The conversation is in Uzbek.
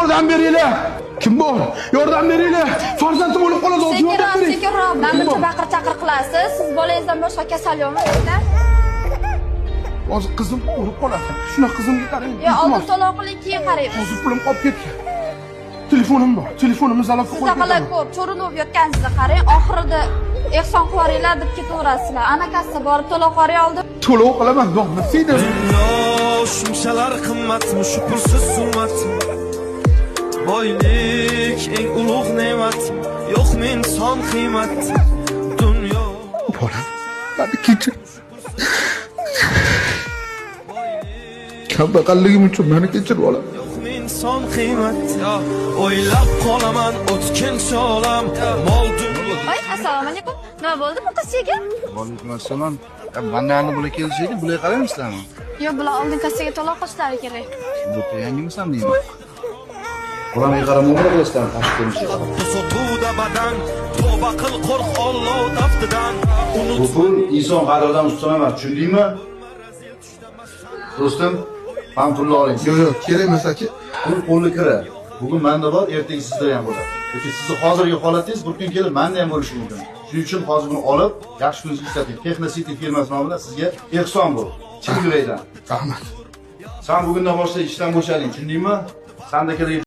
Yordam beringlar. Kim bor? Yordam beringlar. Farzandim o'lib qoladi, hozir yordam Sekinroq, bering. sekinroq. Mana buncha baqir chaqir qilasiz. Siz bolangizdan boshqa kasal yo'qmi? Hozir qizim o'lib qoladi. Shuna qizimga qarang. Yo, oldin Iltimos. to'lov qiling, keyin qaraymiz. Hozir pulim qolib ketgan. Telefonim bor. Telefonimni zalogga qo'yib Sizdaqalar ketaman. ko'p cho'rinib yotgansizlar, qarang, oxirida ehson qilib yuboringlar deb ketaverasizlar. Ana kassa borib to'lov qilib oldim. To'lov qilaman, dog'ni seni. Dunyo shunchalar qimmatmi, shu pulsiz zulmat? Boylik eng ulug' ne'mat, yo'qmi inson qiymat? Dunyo Bolam, meni kechir. Kambag'alligim uchun meni kechir, bolam. Yo'qmi inson qiymat? O'ylab qolaman o'tkinchi olam, mol dunyo. Voy, assalomu alaykum. Nima bo'ldi bu qizchaga? Vaalaykum assalom. Bandani bular kelishaydi, bular qaraymizlarmi? Yo'q, bular oldin kassaga to'lov qilishlari kerak. Bu yangimisan deyman. Bularga qarab muomala qilasizlarmi tashqi ko'rinishga qarab? Sotuvda badan, tavba qil, qo'rq Alloh taftidan. Bu pul inson qadridan ustun emas, tushundingmi? Do'stim, ham pulni oling. Yo'q, yo'q, kerak emas aka. Pul qo'lni kiri. Bugun menda bor, ertaga sizda ham bo'ladi. Yoki sizni hozirgi holatingiz bir kun kelib menda ham bo'lishi mumkin. Shuning uchun hozir buni olib, yaxshi kuningizga ishlating. Texno City firmasi nomidan sizga ehson bu. Chin yurakdan. Rahmat. Sen bugundan boshlab ishdan bo'shading, tushundingmi? Sanda kerak.